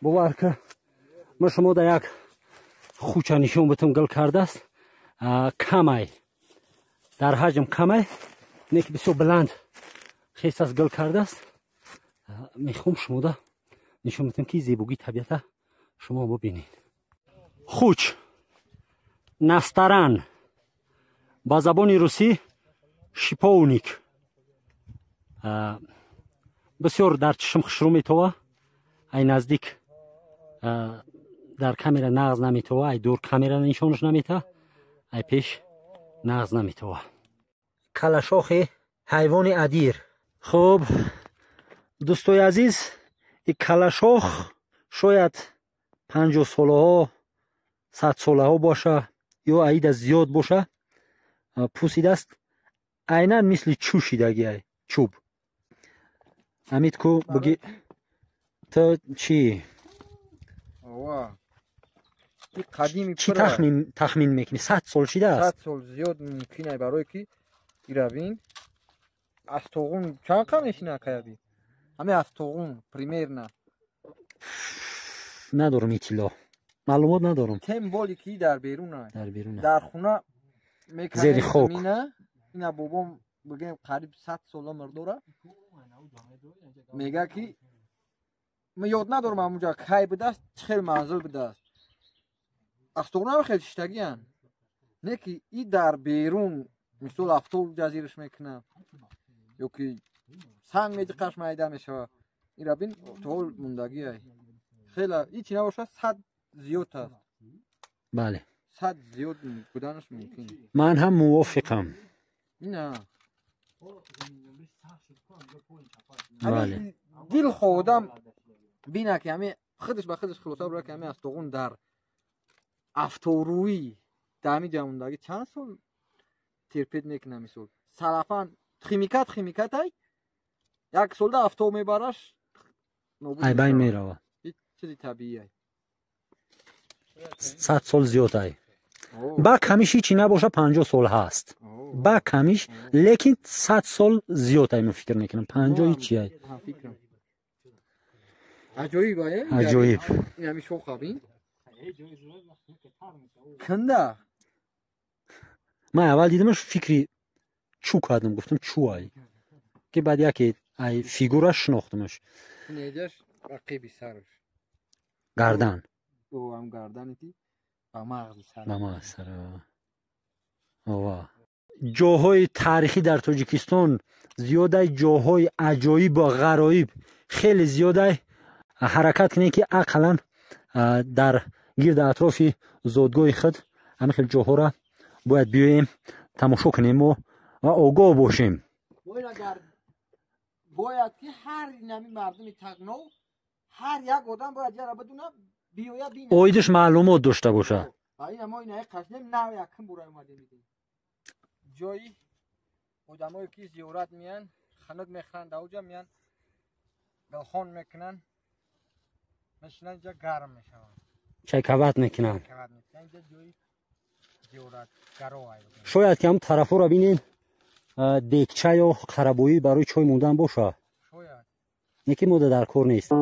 Бовар ки ма шумо да як хуча нишон битам, гил кардааст. Камай дар ҳаҷм, камай не ки бисёр баланд хес аст, гил кардааст. Мехоҳам шумода нишон битам, ки зебогии табиата шумо бубинед. Хуч, настаран, ба забони русӣ шиповник, бисёр дар чишм хушрӯ метова. Ай наздик дар камера нағз наметова, ай дур камера нишонаш намета, ай пеш нағз наметова. Калашохи ҳайвони адир. Хуб, дӯстои азиз, и калашох шояд 50 солаҳо, 100 солаҳо боша ё аида зиёд боша, пусидааст, айнан мисли чӯ шидагиай, чӯб. Амид ку, буги, ту чӣ чӣ тахмин мекунӣ? 100 сол шидааст? 100 сол зиёд мумкин ай, барое ки иравин астоғун чанд қа мешина каяби, ҳаме астоғун примерно. Надорам иттилоъ, маълумот надорам. Тем более ки дар берун ай. Дар берун. Дар хуна. Зери хок. Ина бобом, бигем, қариб 100 сол умр дора, мега ки ман ёд надорам ҳамунҷа кай будааст, чӣ хел манзил будааст, астоғунам хел шиштагиян, не ки и дар берун мисол афтоб ҷазираш мекунад ё ки санг медиқаш, майда мешавад. Ира бин, то ҳол мондагиай, хела ҳичи набошад, 100 зиёд аст. Бале. 100 зиёд буданаш мумкин. Ман ҳам мувофиқам. Ина. Бале. Дилхоҳ одам бина ки ҳами худаш ба худаш хулоса бура, ки ҳами астоғун дар афторӯӣ дар ҳами ҷамондагӣ чанд сол терпеть мекуна. Мисол, салафан химикат химикатай, як солда афтоб мебараш. Ай байн мерава. Чизи табиӣ. 100 сол зиёд ай, ба камиш ҳичи набоша, 50 сол ҳаст ба камиш, лекин 100 сол зиёд ай, ман фикр мекунам, 50 ҳичи ай. Аҷоиб. Аҷоиб. Инами шоха бин, канда. Ман аввал дидамаш, фикри чӯ кардам, гуфтам, чӯ ай, ки баъд яке ай фигура шинохтамаш. Рақиби сараш. Гардан. Гардане ки ба мағзи сар. Ба мағзи сар. Ова, ҷоҳои таърихӣ дар Тоҷикистон зиёдай, ҷоҳои аҷоибу ғароиб хеле зиёдай. Ҳаракат кунед, ки ақаллан дар гирди атрофи зодгоҳи худ ҳамин хел ҷоҳоро бояд биёем, тамошо кунем мо ва огоҳ бошем. Бояд ки ҳар инами мардуми тагнов, ҳар як одам бояд яра бидуна, биёя, бина. Оидиш маълумот дошта боша. Ина мо ина қашнем, нав якм бура омадем, дидем ҷои одамое ки зиёрат меян, ханук мехӯранд, ауҷа меян, гулхон мекунанд, мешинанд, инҷа гарм мешаванд. Чайкават мекунанд. Инҷа ҷои зиёратгаро. Шояд ки ҳам тарафҳоро бинем, декча ё қарабоӣ барои чой мондан боша. Шояд. Не ки мода дар кор нест.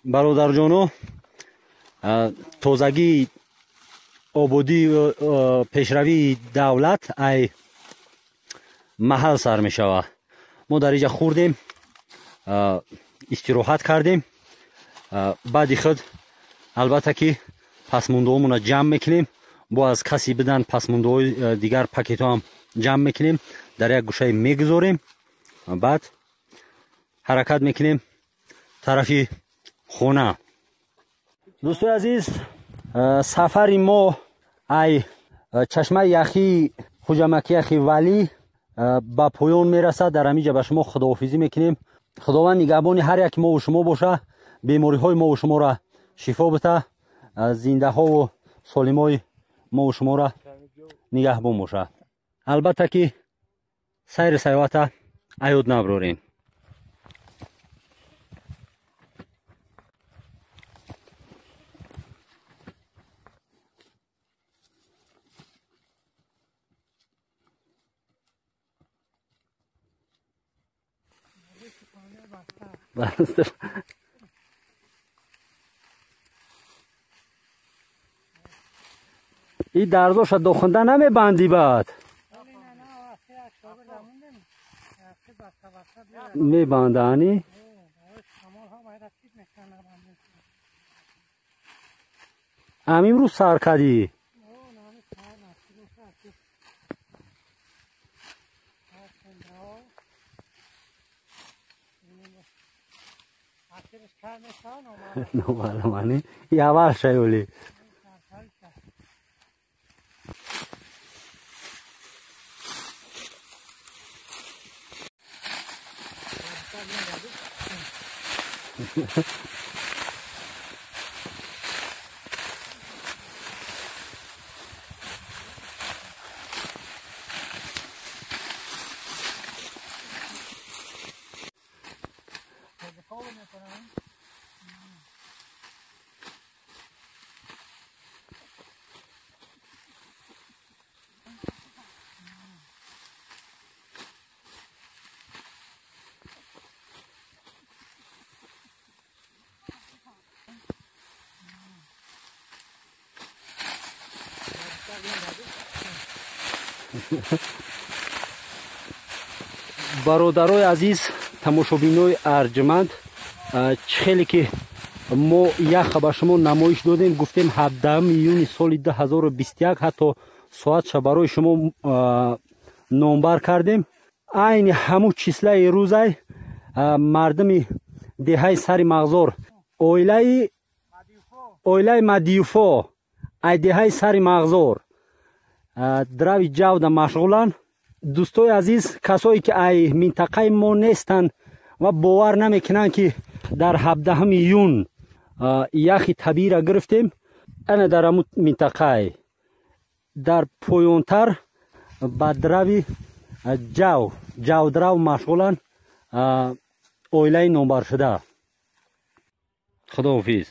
Бародарҷоно, тозагии ободӣ, пешравии давлат ай маҳал сар мешавад. Мо дар инҷа хӯрдем, истироҳат кардем. Баъди худ албатта ки пасмондаҳомонро ҷамъ мекунем, бо аз каси бидан пасмондаҳои дигар пакетҳо ҳам ҷамъ мекунем, дар як гӯшае мегузорем, баъд ҳаракат мекунем тарафи хона. Дӯстои азиз, сафари мо ай чашмаи яхии Хуҷамаки яхи Валӣ ба поён мерасад. Дар ҳамин ҷа ба шумо худоҳофизӣ мекунем. Худованд нигаҳбони ҳар яки мову шумо боша, бемориҳои мову шуморо шифо бита, зиндаҳову солимои мову шуморо нигаҳбон боша. Албатта ки сайру сайёҳата аёд наброрем. И дарзоша дохунда намебанди баъд мебандани. Ам имрӯз сар кардӣ? Номаълумани и аввал шайоли. Бародарои азиз, тамошобинои арҷманд, чӣ хеле ки мо яха ба шумо намоиш додем, гуфтем 17 июни соли 2021, ҳатто соатша барои шумо номбар кардем. Айни ҳамун числаи рӯзай мардуми деҳаи Сари Мағзор, оилаи Мадиюфо ай деҳаи Сари Мағзор драви ҷавда машғуланд. Дӯстои азиз, касое ки ай минтақаи мо нестанд ва бовар намекунанд ки дар 17 июн яхи табииро гирифтем, ана дар ҳамун минтақаи дар поёнтар ба драви ҷавдрав машғуланд оилаи номбаршуда. Худоҳофиз.